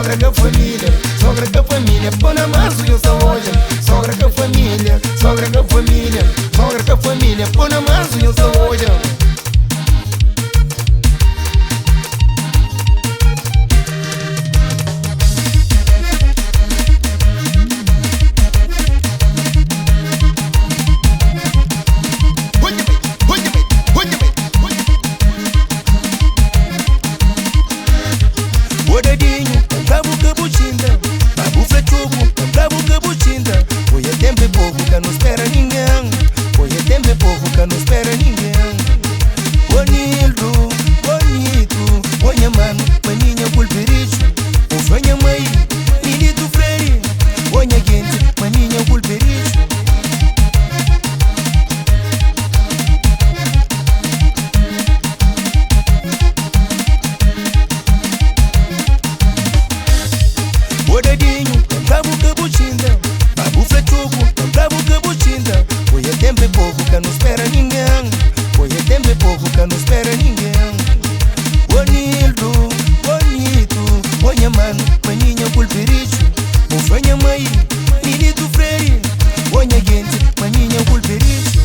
Sogra ka família, sogra ka família Pô na março nhos ta odja. Sogra ka família, sogra ka família, sogra ka família Pô na março nhos ta odja. Odadinho, brabo que buchinda, babu flechubu, brabo que buchinda. Hoje é tempo é pouco que não espera ninguém. Hoje é tempo é pouco que não espera ninguém. Bonildo, bonito, olha mano, maninha pulpericho. O fanha mãe, menino freire. Olha gente, maninha pulpericho. Odadinho, brabo que buchinda, babu flechubu, brabo que buchinda. Hoje é tempo é pouco que não espera ninguém. Hoje é tempo é pouco que não espera ninguém. Bonildo, bonito, olha mano, maninha pulpericho. O fanha mãe, menino freire. Olha gente, maninha pulpericho.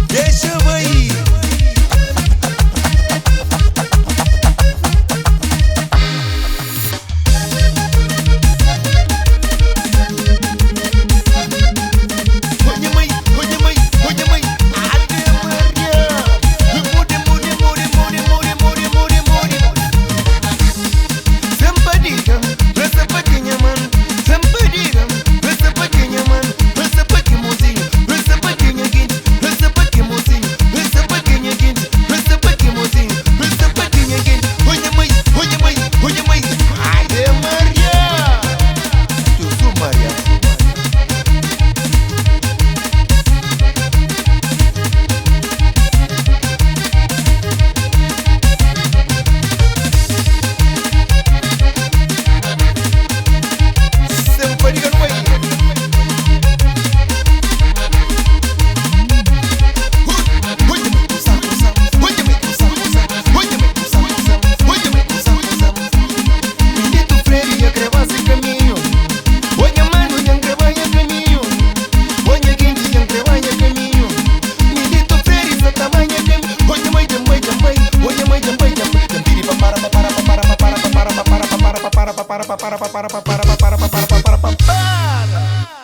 Deixa eu ir. Olha mãe, olha mãe, olha mãe, Ave Maria. Mude, mude, mude, mude, mude, mude, mude, mude. Sambadiga, sapadinha, mano. Sambadiga, sapadinha, mano. Sapadinha, mozinho, sapadinha, guinte, sapadinha, mozinho, sapadinha, guinte, sapadinha, mozinho, sapadinha, guinte. Olha mãe, olha mãe, olha mãe, Ave Maria. Tu sou Maria. Sambadiga no aí. Para para para para para para para para para para para para para.